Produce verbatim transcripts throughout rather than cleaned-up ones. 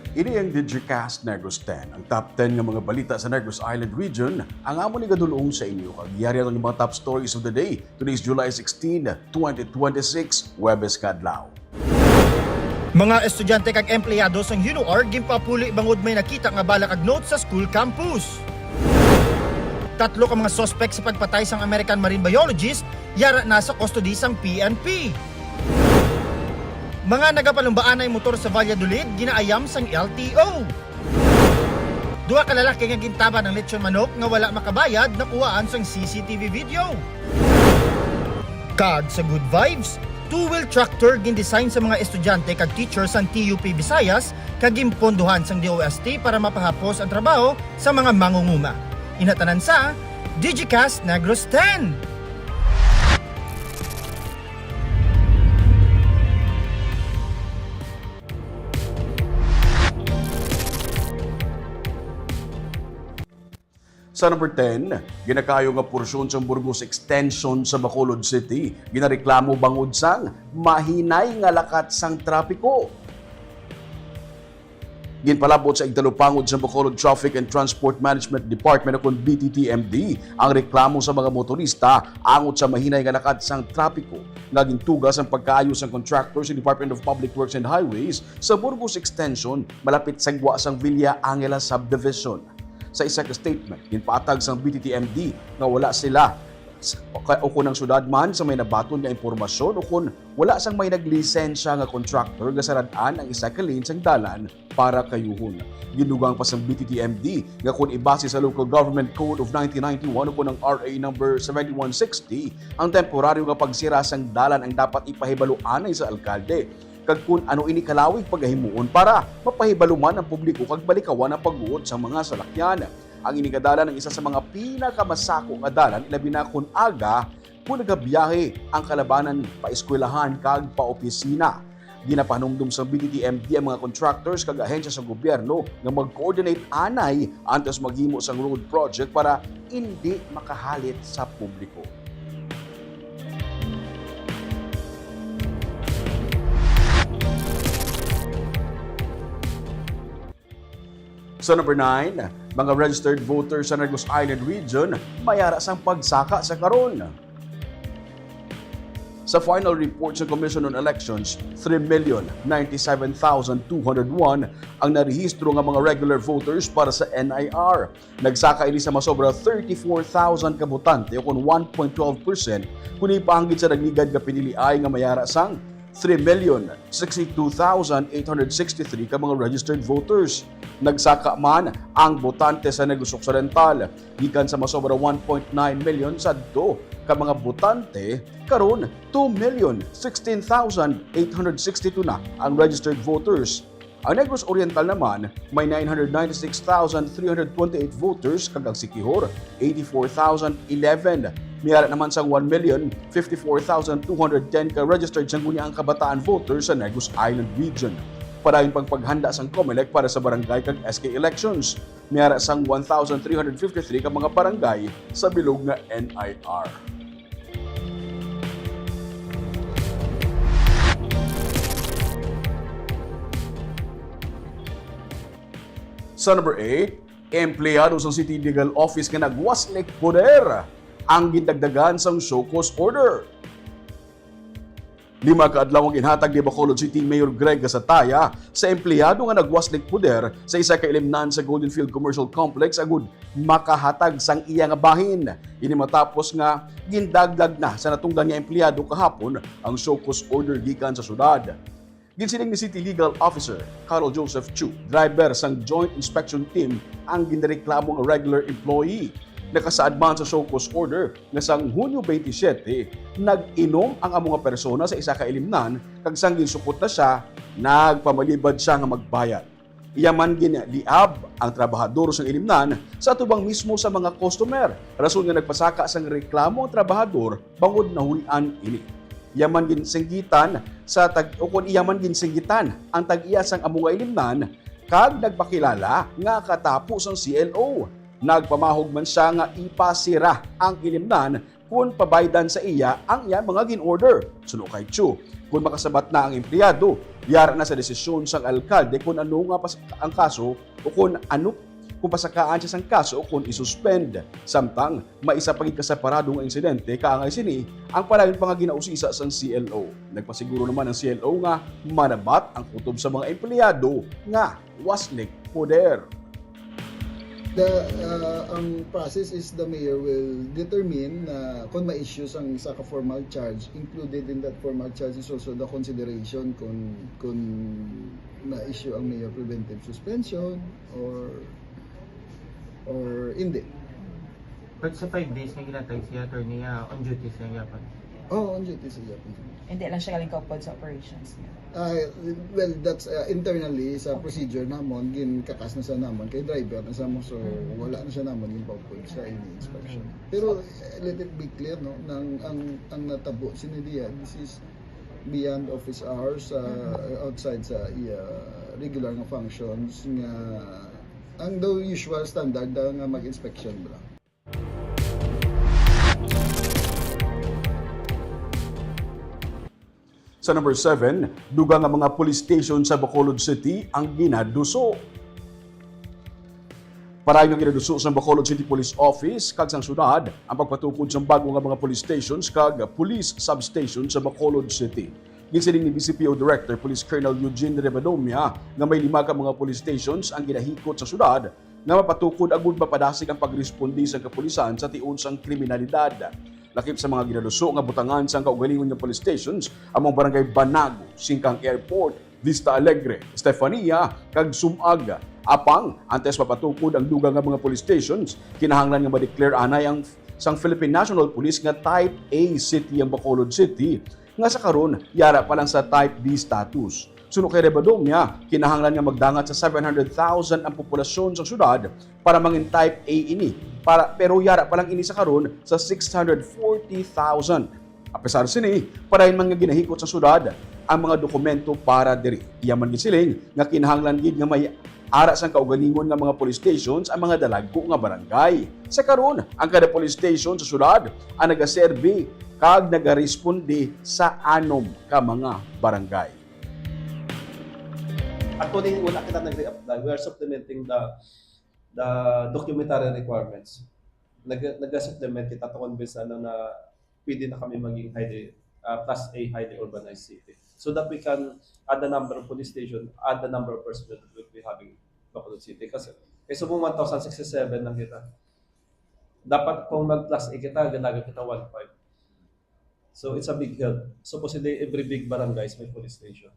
Ini ang Digicast Negros ten, ang top ten nga mga balita sa Negros Island Region, ang amo ni gadulong sa inyo kag yari ang mga top stories of the day. Today is July sixteen, twenty twenty-six, Huwebes nga adlaw. Mga estudyante kag empleyado sang UNOR ginpapuli bangod may nakita nga bala kag note sa school campus. Tatlo ka mga suspect sa pagpatay sang American marine biologist yara na sa custody sang P N P. Mga nagapalumbaanay motor sa Valladolid ginaayam sang L T O. Duha ka lalaki nga gintaban ang lechon manok nga wala makabayad nakuhaan sang C C T V video. Kag sa good vibes, two-wheel tractor gindesign sa mga estudyante kag teacher sang T U P Visayas kag ginpondohan sang D O S T para mapahapos ang trabaho sa mga mangunguma. Ina tanan sa Digicast Negros ten. Sa number ten, ginakaayo nga porsyon sang Burgos Extension sa Bacolod City ginareklamo bangod sang mahinay nga lakat sang trapiko. Ginpalabot sa Igtalupangod sa Bacolod Traffic and Transport Management Department, o kon B T T M D, ang reklamo sa mga motorista angot sa mahinay nga lakat sang trapiko nga gintuga sang pagkaayo sang contractor sa Department of Public Works and Highways sa Burgos Extension, malapit sa gwa sang Villa Angela Subdivision. Sa isa ka statement, ginpaatag sang B T T M D nga wala sila s-, o ka-, o kon ang syudad man sa may nabaton nga impormasyon o kon wala sang may naglisensya nga contractor nga sarad-an ang isa ka lane sang dalan para kayuhon. Gidugang pa sang B T T M D nga kon ibase sa Local Government Code of nineteen ninety-one o kon ang R A number seventy-one sixty, ang temporaryo nga pagsira sang dalan ang dapat ipahibalo anay sa alkalde. Kag kun ano ini kalawig pagahimuon para mapahibalo man ang publiko kag malikawan ang pagbuot sang mga salakyan. Ang ini nga dalan ang isa sa mga pinakamasako nga dalan, ilabi na kun aga, kun nagabiyahe ang kalabanan pa eskwelahan kag pa opisina. Ginapahanumdom sang B T T M D ang mga contractors kag ahensya sa gobyerno nga mag-coordinate anay antes maghimo sang road project para indi makahalit sa publiko. Sa number nine, mga registered voters sa Negros Island Region may ara sang pagsaka sa karon. Sa final report sa Commission on Elections, three million ninety-seven thousand two hundred one ang narehistro nga mga regular voters para sa N I R. Nagsaka ini sa masobra thirty-four thousand ka botante, o kon one point twelve percent, kung ipahanggit sa nagligad nga piniliay nga may ara sang three million sixty-two thousand eight hundred sixty-three ka mga registered voters. Nagsaka man ang botante sa Negros Occidental, gikan sa masobra one point nine million sadto ka mga botante, karon two million sixteen thousand eight hundred sixty-two na ang registered voters. Ang Negros Oriental naman may nine hundred ninety-six thousand three hundred twenty-eight voters kag ang Siquijor eighty-four thousand eleven. May ara naman sang one million fifty-four thousand two hundred ten ka registered sangguniang kabataan voters sa Negros Island Region. Padayon pang paghanda sang Comelec para sa barangay kag S K elections. May ara sang one thousand three hundred fifty-three ka mga barangay sa bilog nga N I R. Sa number eight, empleyado sa City Legal Office nga nagwaslik poder ang gindagdagan sang show cause order. Lima ka adlaw ang ginhatag ni Bacolod City Mayor Greg Gasataya sa empleyado nga nagwaslik poder sa isa ka ilimnan sa Golden Field Commercial Complex agud makahatag sang iya nga bahin. Ini matapos nga gindaglag na sa natungdan nga empleyado kahapon ang show cause order gikan sa syudad. Ginsiling ni City Legal Officer Carl Joseph Chu, driver sang Joint Inspection Team, ang ginreklamo nga regular employee. Nakasaad man sa show cause order nga sang Hunyo twenty-seven, nag-inom ang amo nga persona sa isa ka ilimnan, kag sang ginsukot na sia, nagpamalibad sia nga magbayad. Iya man ginliab ang trabahador sang ilimnan sa atubang mismo sa mga customer, rason nga nagpasaka sang reklamo ang trabahador bangod nahulian ini. Iya man ginsinggitan sa tag-, o kon iya man ginsinggitan ang tag-iya sang amo nga ilimnan, kag nagpakilala nga katapo sang C L O. Nagpamahog man sia nga ipasira ang ilimnan kon pabaydan sa iya ang iya mga gin-order. Suno kay Chu, kon makasabat na ang empleyado, yara na sa desisyon sang alkalde kon ano nga pas-, ang kaso o kon ano, kung pasakaan siya sang kaso o kon isuspend. Samtang may isa pa gid ka separado nga insidente kaangay sini ang padayon pa nga ginausisa sang C L O. Nagpasiguro naman ang C L O nga manabat ang kutob sa mga empleyado nga waslik poder. The, uh, ang process is the mayor will determine na kung ma-issue sang isa ka formal charge. Included in that formal charge is also the consideration kung, kung ma-issue ang mayor preventive suspension or or hindi. But sa five days nga ginatag siya, attorney, ah, on duty siya gyapon. Oh, on duty siya gyapon. Hindi lang siya galing kaupod sa operations niya. Ah, well, that's uh, internally sa procedure namon, ginkakas na sa namon kay driver na sa mo, so wala na siya namon yung paupod sa any inspection. Pero uh, let it be clear, no, nang ang ang natabo sini diya, this is beyond office hours, uh, outside sa iya regular nga functions nga ang the usual standard uh, nga mag-inspection lang. Sa number seven, dugang nga mga police station sa Bacolod City ang ginaduso. Padayon nga ginaduso sa Bacolod City Police Office kag sang syudad ang pagpatukod sang bago nga mga police stations kag police substation sa Bacolod City. Ginsiling ni B C P O Director Police Colonel Eugene Rebadomia nga may lima ka mga police stations ang ginahikot sa syudad nga mapatukod agud mapadasig ang pagresponde sang kapulisan sa tion sang kriminalidad. Lakip sa mga ginaluso nga butangan sang kaugalingon nga police stations ang mga barangay Banago, Singkang Airport, Vista Alegre, Estefania, kag Sumag. Apang, antes mapatukod ang dugang nga mga police stations, kinahanglan nga ma-declare anay ang sang Philippine National Police nga Type A City ang Bacolod City, nga sa karon yara pa lang sa Type B status. Suno kay Rebadomia, kinahanglan nga magdangat sa seven hundred thousand ang populasyon sa syudad para mangin Type A ini, para, pero yara pa lang ini sa karon sa six hundred forty thousand. Apesar sini, padayon man nga ginahikot sa syudad ang mga dokumento para diri. Iya man gisiling nga kinahanglan gid nga may ara sang kaugalingon nga mga police stations ang mga dalagko nga barangay. Sa karon, ang kada police station sa syudad ang nagaserbi kag nagaresponde sa anom ka mga barangay. Actually, wala kita nag-re-apply. We are supplementing the the documentary requirements. Nag nag-supplement kita to convince ano na pwede na kami maging highly uh, class A highly urbanized city. So that we can add the number of police station, add the number of personnel that we'll be having Bacolod City. Kasi kaysa mo one thousand sixty-seven lang kita. Dapat kung mag class A kita, ganagan kita one five. So it's a big help. Supposedly every big barangay is may police station.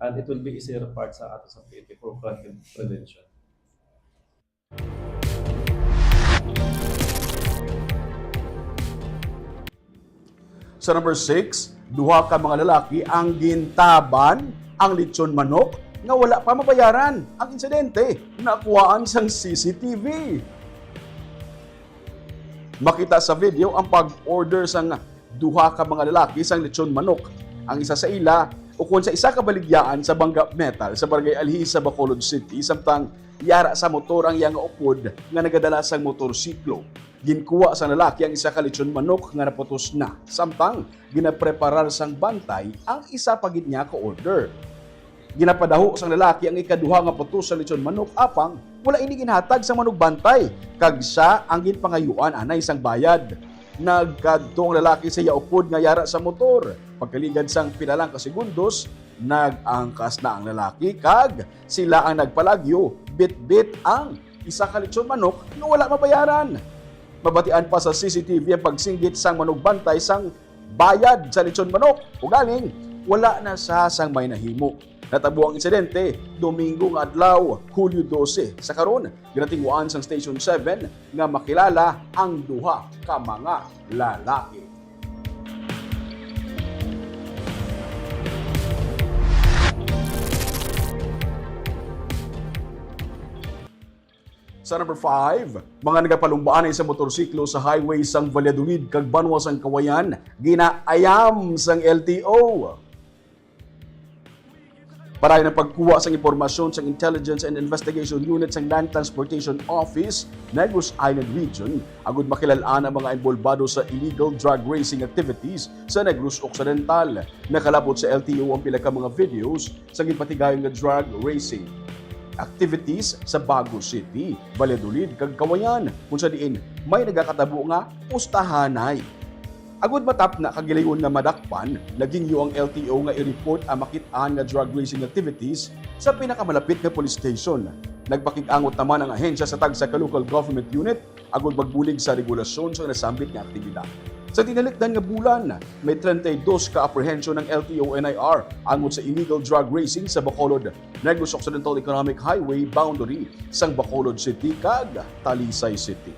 And it will be easier part sa ato sa P N P for crime prevention. Sa number six, duha ka mga lalaki ang gintaban ang lechon manok nga wala pa mabayaran. Ang insidente nakuhaan sang C C T V. Makita sa video ang pag-order sang duha ka mga lalaki sang lechon manok. Ang isa sa ila ukon sa isa ka baligyaan sa Bangga Metal sa Barangay Alhis sa Bacolod City, samtang yara sa motor ang iya nga upod nga nagadala sang motorsiklo. Ginkuha sang lalaki ang isa ka lechon manok nga naputos na, samtang ginapreparar sang bantay ang isa pa gid niya ka order. Ginapadaho sang lalaki ang ikaduha nga putos sa lechon manok, apang wala ini ginhatag sang manugbantay, kag sia ang ginpangayuan anay sang bayad. Nagkadto ang lalaki sa iya upod nga yara sa motor. Pagkaligad sang pila lang ka segundos, nag-angkas na ang lalaki kag sila ang nagpalagyo, bitbit ang isa ka lechon manok nga wala mabayaran. Mabatian pa sa C C T V ang pagsinggit sang manugbantay sang bayad sa lechon manok. Ugaling, wala na sa sang may nahimo. Natabo ang insidente Domingo nga adlaw, Hulyo dose. Sa karon, ginatinguhaan sang Station seven nga makilala ang duha ka mga lalaki. Sa number five, mga nagapalumbaanay sa motorsiklo sa highway sang Valladolid kag banwa sang Kawayan, ginaayam sang L T O. Padayon ang pagkuha sang impormasyon sang Intelligence and Investigation Unit sang Land Transportation Office, Negros Island Region, agud makilal-an ang mga inbolbado sa illegal drag racing activities sa Negros Occidental. Nakalabot sa L T O ang pila ka mga videos sa ginpatigayon nga drag racing activities sa Bago City, Valladolid, kag Cauayan, kung sa diin may nagakatabo nga pustahanay. Agud matapna kag gilayon nga madakpan, naghingyo ang L T O nga i-report ang makit-an nga drug racing activities sa pinakamalapit nga police station. Nagpakig-angot naman ang ahensya sa tagsa ka local government unit agud magbulig sa regulasyon sa nasambit nga aktibidad. Sa tinalikdan nga bulan, may treinta y dos ka apprehension ang L T O N I R angot sa illegal drug racing sa Bacolod, Negros Occidental Economic Highway boundary sang Bacolod City kag Talisay City.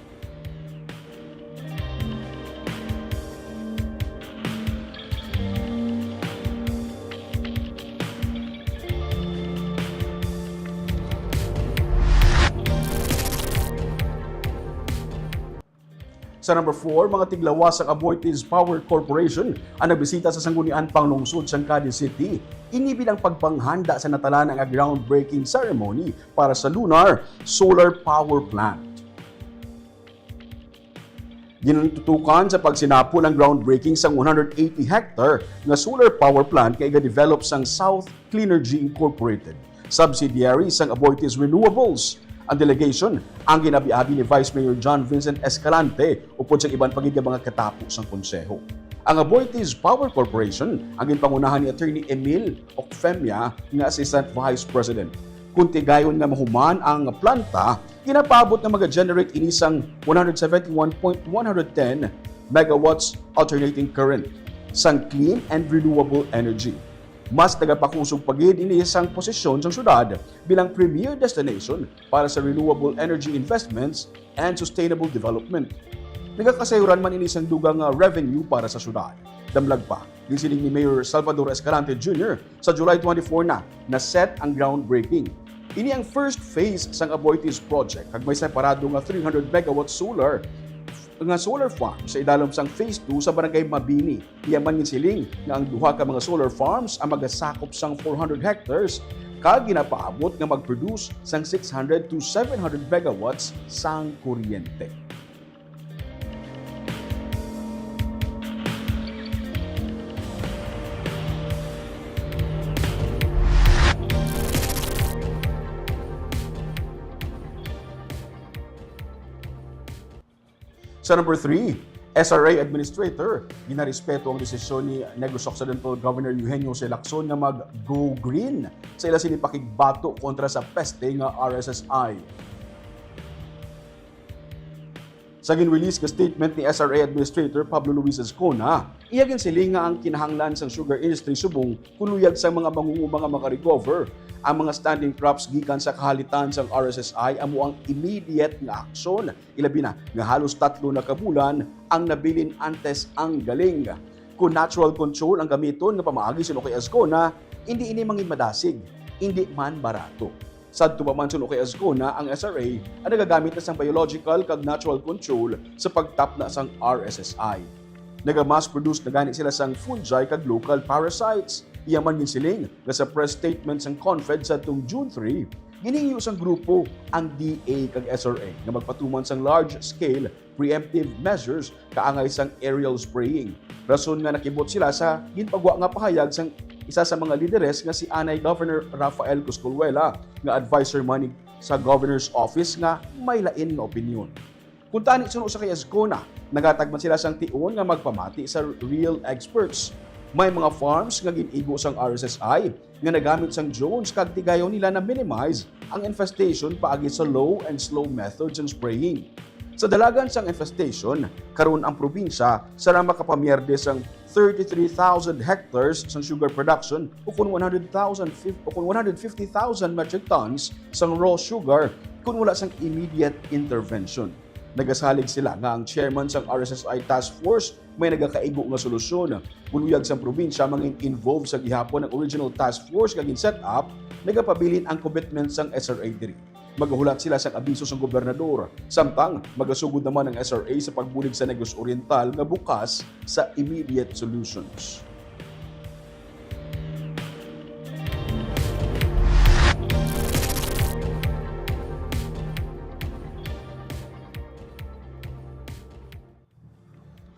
Sa number four, mga tiglawas sang Aboitiz Power Corporation ang nagbisita sa Sangguniang Panglungsod sang Cadiz City, ini bilang pagpanghanda sa natalaan nga groundbreaking ceremony para sa Lunar Solar Power Plant. Gintutukan sa pagsinapol ang groundbreaking sang one hundred eighty hectare nga solar power plant nga iga-develop sang South Cleanergy Incorporated, subsidiary sang Aboitiz Renewables. Ang delegation ang ginabi-abi ni Vice Mayor John Vincent Escalante upod sang iban pa gid nga mga katapo sang konseho. Ang Aboitiz Power Corporation ang ginpangunahan ni Attorney Emil Ocfemia nga Assistant Vice President. Kung tigayon nga mahuman ang planta, ginapaabot nga maga-generate ini sang one hundred seventy-one point one hundred ten megawatts alternating current sang clean and renewable energy. Mas nagapakusog pa gid ini sang posisyon sang syudad bilang premier destination para sa renewable energy investments and sustainable development. Nagakasayuran man ini sang dugang nga revenue para sa syudad. Damlag pa, ginsiling ni Mayor Salvador Escalante Junior, sa July twenty-four na na-set ang groundbreaking. Ini ang first phase sang Aboitiz project, kag may separado nga three hundred megawatt solar nga solar farm sa idalom sang phase two sa Barangay Mabini. Iya man ginsiling nga ang duha ka mga solar farms ang magasakop sang four hundred hectares kag ginapaabot nga mag-produce sang six hundred to seven hundred megawatts sang kuryente. Sa number three, S R A Administrator, ginarespeto ang desisyon ni Negros Occidental Governor Eugenio Jose Lacson nga mag-go green sa ila sini pakigbato kontra sa peste nga R S S I. Sa gin-release nga statement ni S R A Administrator Pablo Luis Azcona, iya ginsiling nga ang kinahanglan sang sugar industry subong kung luyag sang mga mangunguma nga maka-recover ang mga standing crops gikan sa kahalitan sang R S S I amo ang immediate nga aksyon, ilabi na nga halos tatlo na ka bulan ang nabilin antes ang galing. Kung natural control ang gamiton nga pamaagi, suno kay Azcona, indi ini mangin madasig, indi man barato. Sadto pa man, suno kay Azcona, ang S R A ang nagagamit na sang biological kag natural control sa pagtapna sang R S S I. Naga-mass produce na gani sila sang fungi kag local parasites. Iya man ginsiling nga sa press statement sang CONFED sadtong June three, ginhingyo sang grupo ang D A kag S R A nga magpatuman sang large-scale preemptive measures kaangay sang aerial spraying. Rason nga nakibot sila sa ginpagwa nga pahayag sang isa sa mga lideres nga si anay Governor Rafael Coscolluela, nga adviser man ni sa Governor's Office, nga may lain nga opinyon. Kuntani, suno sa kay Azcona, naghatag man sila sang tion nga magpamati sa real experts. May mga farms nga gin-igo sang R S S I nga nagamit sang drones kag tigayon nila na-minimize ang infestation paagi sa low and slow method sang spraying. Sa dalagan sang infestation, karon ang probinsya sara makapamierde sang thirty-three thousand hectares sang sugar production, o kon one hundred thousand fif-, o kon one hundred fifty thousand metric tons sang raw sugar kung wala sang immediate intervention. Nagasalig sila nga ang chairman sang R S S I task force may nagakaigo nga solusyon. Kung luyag sang probinsya mangin-involve sa gihapon ang original task force nga gin-set up, nagapabilin ang commitment sang S R A diri. Magahulat sila sang abiso sang gobernador, samtang magasugod naman ang S R A sa pagbulig sa Negros Oriental nga bukas sa immediate solutions.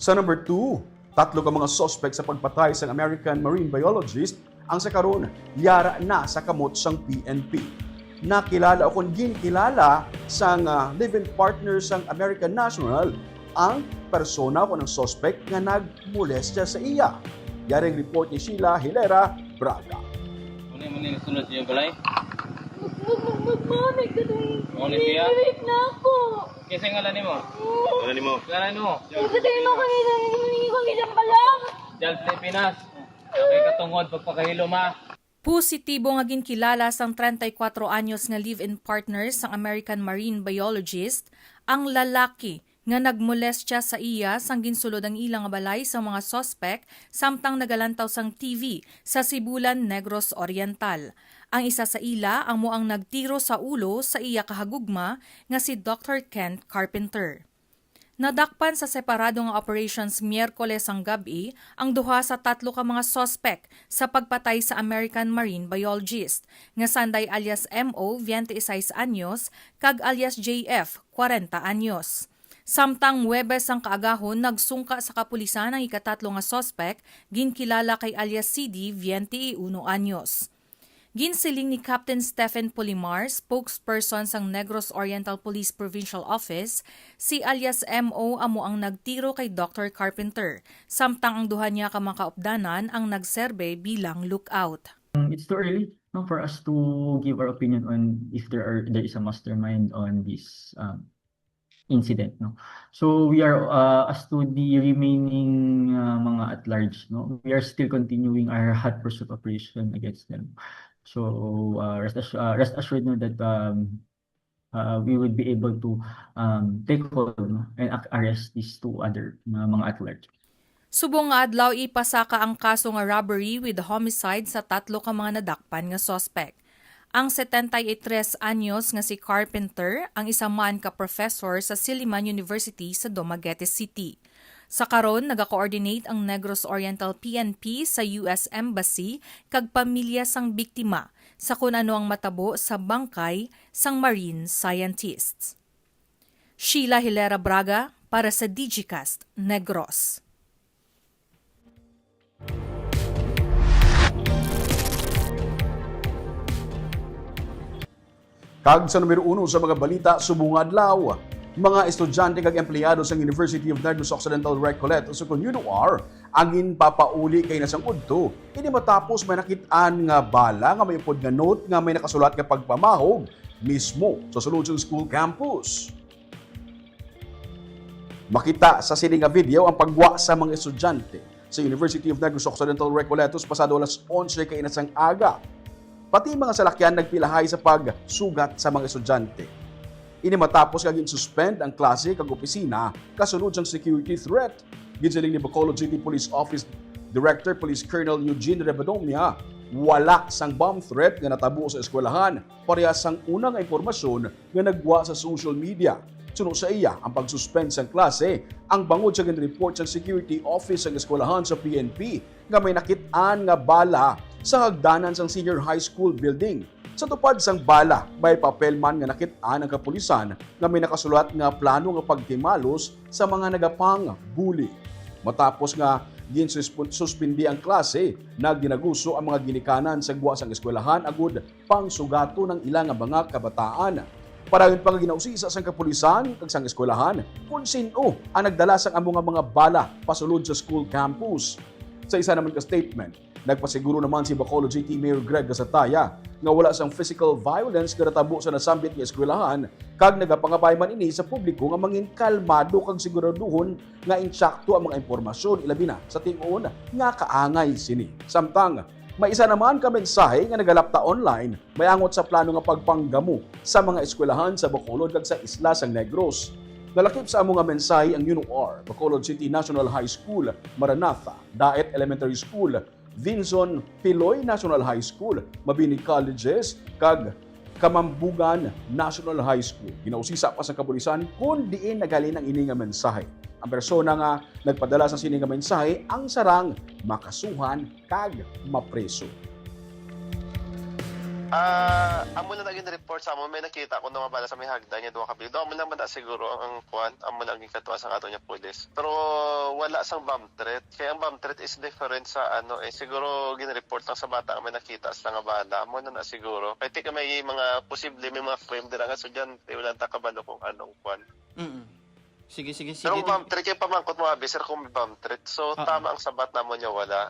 Sa number two, tatlo ka mga suspect sa pagpatay sang American marine biologist ang sa karon yara na sa kamot sang P N P. Nakilala o kon ginkilala sang, ah, live-in partner sang American national ang persona o kon ang suspect nga nagmolestya sa iya. Yari ang report ni Sheila Hilera Braga. Ano yung mga sunod sa iyong balay? Mag- mag- Magmamig ka doon. Ano siya? Nililip na ako. Kasi ngalan mo? Ano nimo? Ngalan mo? Pagkatay mo kanina, hindi ko isang balang. Diyan Pilipinas. Okay, katungod, pagpakahilom ha. Positibo nga ginkilala sang treinta y cuatro anyos nga live-in partner sang American marine biologist ang lalaki nga nagmolestya sa iya sang ginsulod ang ila nga balay sang mga suspek samtang nagalantaw sang T V sa Sibulan, Negros Oriental. Ang isa sa ila amo ang nagtiro sa ulo sa iya kahagugma nga si Doctor Kent Carpenter. Nadakpan sa separado nga operations Miyerkules sang gab-i ang duha sa tatlo ka mga suspek sa pagpatay sa American marine biologist, nga sanday alias M O, twenty-six anyos, kag alias J F, kwarenta anyos. Samtang Huwebes sang kaagahon, nagsungka sa kapulisan ang ikatatlo nga suspek, ginkilala kay alias C D, twenty-uno anyos. Ginsiling ni Captain Stephen Polimar, spokesperson sang Negros Oriental Police Provincial Office, si alias M O amo ang nagtiro kay Doctor Carpenter, samtang ang duha niya ka mga kaupdanan ang nagserbe bilang lookout. Um, it's too early, no, for us to give our opinion on if there are there is a mastermind on this um, incident, no. So we are uh, as to the remaining uh, mga at large, no, we are still continuing our hot pursuit operation against them. So uh, rest, assu- uh, rest assured, no, that um, uh, we would be able to um, take hold, no, and ac- arrest these two other uh, mga at large. Subong nga adlaw, ipasaka ang kaso nga robbery with homicide sa tatlo ka mga nadakpan nga suspek. Ang setenta y tres anyos nga si Carpenter ang isa man ka professor sa Silliman University sa Dumaguete City. Sa karon, nagakoordinate ang Negros Oriental P N P sa U S Embassy kag pamilya sang biktima sa kun ano ang matabo sa bangkay sang marine scientists. Sheila Hilera Braga para sa Digicast Negros. Kag sa numero uno sa mga balita subong nga adlaw, mga estudyante kag empleyado sang University of Negros Occidental Recoleta, sa kon UNOR, ang ginpapauli kay na sang udto. Ini matapos may nakit-an nga bala nga may upod nga note nga may nakasulat nga pagpamahog mismo sa sulod sang school campus. Makita sa sini nga video ang paggwa sa mga estudyante sa University of Negros Occidental Recoletos pasado alas onse kaina sang aga. Pati mga salakyan nagpilahay sa pagsugat sa mga estudyante. Ini matapos nga gin-suspend ang klase kag opisina kasunod sang security threat. Ginsiling ni Bacolod City Police Office Director Police Colonel Eugene Rebadomia, wala sang bomb threat nga natabo sa eskwelahan, parehas sang una nga impormasyon nga naggwa sa social media. Suno sa iya, ang pag-suspend sang klase ang bangod sa gin-report sang security office sang eskwelahan sa P N P nga may nakit-an nga bala sa hagdanan sang senior high school building. Sa tupad sang bala, may papel man nga nakit-an ang kapulisan nga may nakasulat nga plano nga pagtimalos sa mga nagapang-bully. Matapos nga ginsusp- suspindi ang klase, nagdinaguso ang mga ginikanan sa gwa sang eskwelahan agud pangsugaton ang ila nga mga kabataan. Padayon pa nga ginausisa sang kapulisan kag sang eskwelahan kon sin-o ang nagdala sang amo nga mga bala pasulod sa school campus. Sa isa naman ka statement, nagpasiguro naman si Bacolod City Mayor Greg Gasataya nga wala sang physical violence nga natabo sa nasambit nga eskwelahan, kag nagapangabay man ini sa publiko nga mangin kalmado kag siguraduhon nga insakto ang mga impormasyon, ilabi na sa ting-on nga kaangay sini. Samtang may isa naman ka mensahe nga nagalapta online, may angot sa plano nga pagpanggamo sa mga eskwelahan sa Bacolod kag sa isla sang Negros. Nalakip sa amo nga mensahe ang UNOR, Bacolod City National High School, Maranatha, Daet Elementary School, Vinson Piloy National High School, Mabini Colleges, kag Kamambugan National High School. Ginausisa pa sa kapulisan kon diin naghalin ang ini nga mensahe. Ang persona nga nagpadala sa sini nga mensahe ang sarang makasuhan kag mapreso. Ah, amo na naging report sa amo, may nakita ko nga bala sa may hagdan nga duha ka building. Amo naman na siguro ang, ang kuan, amo na ang gikatuan sa ato nga pulis. Pero wala sang bomb threat. Kaya ang bomb threat is different sa ano eh. Siguro gin-report lang sa bata ang may nakita sa nga bala. Amo na na siguro. Kaya tika may mga posible, may mga frame dira nga estudyante, wala ta kabalo kung anong kuan. Mm. Sige, sige, sige. Pero bomb threat, kaya pamangkot mo, abi, sir, kung may bomb threat. So, Oo. Tama ang sabat namon nga wala.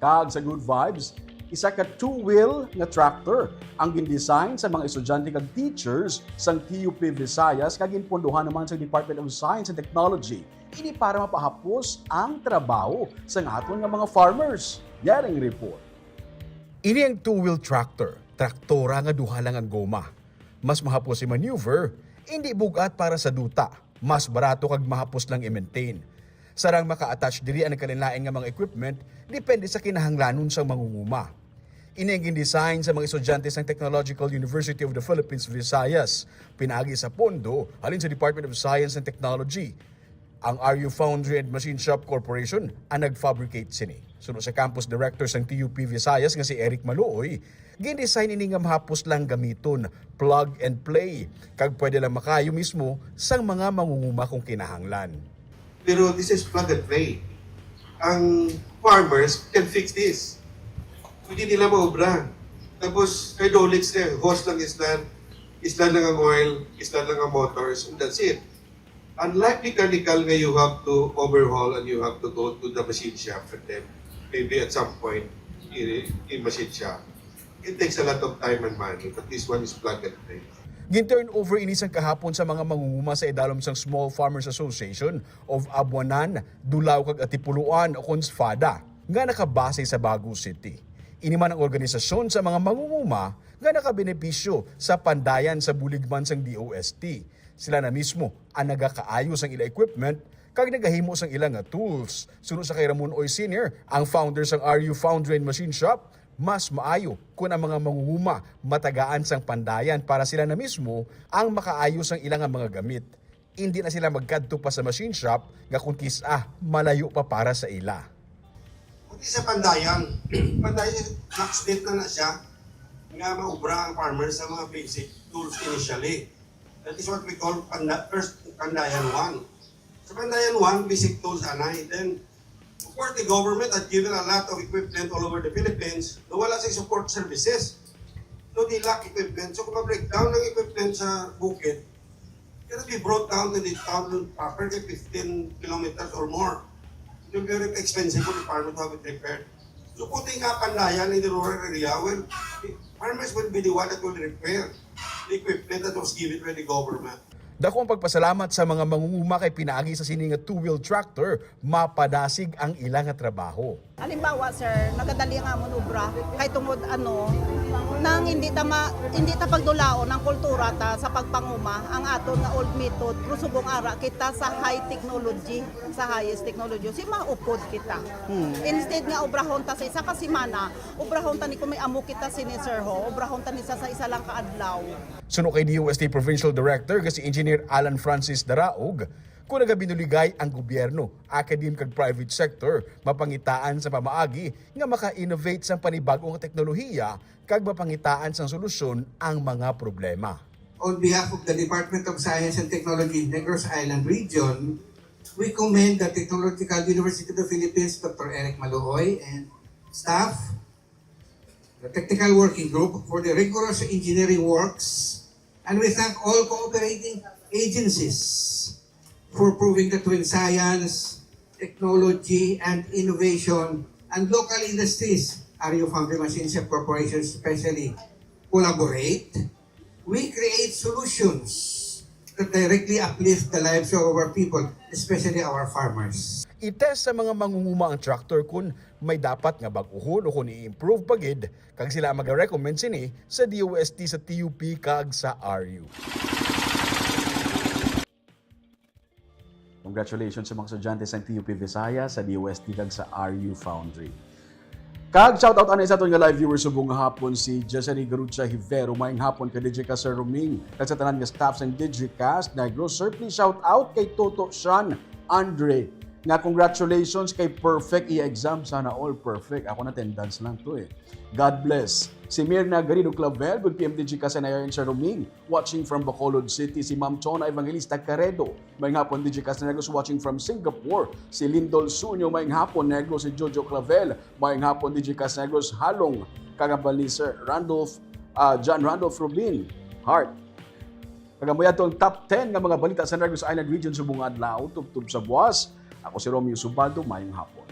Kag sa Good Vibes, isa ka two-wheel nga tractor ang gin-design sa mga estudyante kag teachers sang T U P Visayas nga ginpondohan naman sa Department of Science and Technology. Ini para mapahapos ang trabaho sang aton nga mga farmers. Yaring report. Ini ang two-wheel tractor, traktora nga duha lang ang goma. Mas mahapos i-maneuver, indi bug-at para sa duta, mas barato kag mahapos lang i-maintain. Sarang maka-attach diri ang nagkalainlain nga mga equipment depende sa kinahanglanon sang mangunguma. Ini ang gin-design sa mga estudyante sang Technological University of the Philippines Visayas, pinaagi sa pondo halin sa Department of Science and Technology. Ang R U Foundry and Machine Shop Corporation ang nag-fabricate sini. Suno sa campus director sang T U P Visayas nga si Eric Maluoy, gin-design ini nga mahapos lang gamiton, plug and play, kag pwede lang makaayo mismo sang mga mangunguma kung kinahanglan. Pero this is plug and play. Ang farmers can fix this. Pwede nila maobra. Tapos, hydraulics na, hose lang islan, islan lang ang oil, islan lang ang motors, and that's it. Unlike mechanical nga you have to overhaul and you have to go to the machine shop and then maybe at some point, i-, i-machine shop. It takes a lot of time and money, but this one is plug and play. Gin-turn over ini sang kahapon sa mga mangunguma sa idalom sang Small Farmers Association of Abuanan, Dulao kag Atipuluan, o kon SFADA, nga nakabase sa Bago City. Ini man ang organisasyon sa mga mangunguma nga nakabenepisyo sa pandayan sa bulig man sang D O S T. Sila na mismo ang nagakaayo sang ila equipment kag nagahimo sang ila nga tools. Suno sa kay Ramon Oy Senior, ang founder sang R U Foundry and Machine Shop, mas maayo kon ang mga mangunguma matagaan sang pandayan para sila na mismo ang makaayo sang ila nga mga gamit. Indi na sila magkadto pa sa machine shop nga kon kis-a malayo pa para sa ila. Kundi sa pandayan, pandayan, blacksmith na na siya nga maubra ang farmer sa mga basic tools initially. That is what we call panda, first pandayan one. Sa pandayan one, basic tools anay. Then, of course, the government had given a lot of equipment all over the Philippines na wala sa support services. So, they lack equipment. So, kung ma-breakdown ang equipment sa bukid, it will be brought down to the town proper, kay fifteen kilometers or more. It will be very expensive for the farmer to have it repaired. So, putting up pandayan in the rural area, well, the farmers will be the one that will repair the equipment that was given by the government. Dako ang pagpasalamat sa mga mangunguma kay pinaagi sa sini nga two-wheel tractor, mapadasig ang ila nga trabaho. Halimbawa, sir, nagadali ang amon obra kay tungod ano, nang hindi ta ma, hindi ta pagdulaon ang kultura ta sa pagpanguma, ang aton nga old method, pero subong ara kita sa high technology, sa highest technology, si maupod kita. Instead nga obrahon ta sa isa ka semana, obrahon ta ni kung may amo kita sini, sir, ho, obrahon ta ni sa, sa isa lang ka adlaw. Suno kay D O S T Provincial Director nga si Engineer Alan Francis Daraog, kung nagabinuligay ang gobyerno, academe kag private sector, mapangitaan sa pamaagi nga maka-innovate sang panibag-o nga teknolohiya kag mapangitaan sang solusyon ang mga problema. On behalf of the Department of Science and Technology, Negros Island Region, we commend the Technological University of the Philippines, Doctor Eric Maluoy, and staff, the Technical Working Group, for the rigorous engineering works, and we thank all cooperating agencies for proving that when science, technology, and innovation, and local industries, R U Foundry Machine Shop Corporation especially, collaborate, we create solutions that directly uplift the lives of our people, especially our farmers. I-test sa mga mangunguma ang tractor kung may dapat nga bag-uhon o kung i-improve pa gid, kag sila ang mag-recommend sini sa D O S T, sa T U P, kag sa R U. Congratulations sa mga estudyante sa T U P Visayas, sa D O S T, kag sa R U Foundry. Kag shout out anay sa aton nga live viewers subong nga hapon, si Jezeri Garucha Hivero, maayong hapon kay D J Casaroming, kag sa tanan nga staff sang Digicast Negros. Sir, please shout out kay Toto Sean Andre nga congratulations kay perfect iya exam, sana all perfect. Ako na attendance lang to eh. God bless. Si Mirna Garrido Clavel, good P M D G Kasanayan, Sir Roming, watching from Bacolod City. Si Ma'am Chona Evangelista Caredo, maayong hapon, D J Casanayan Negros, watching from Singapore. Si Lindol Sunyo, maayong hapon, Negros. Si Jojo Clavel, maayong hapon, D J Casanayan Negros. Halong kagabal ni Sir Randolph, ah, John Randolph Rubin Hart. Kag amo yadto ang top ten nga mga balita sa Negros Island Region subong nga adlaw, tubtob sa buwas. Ako si Romeo Subaldo, maayong hapon.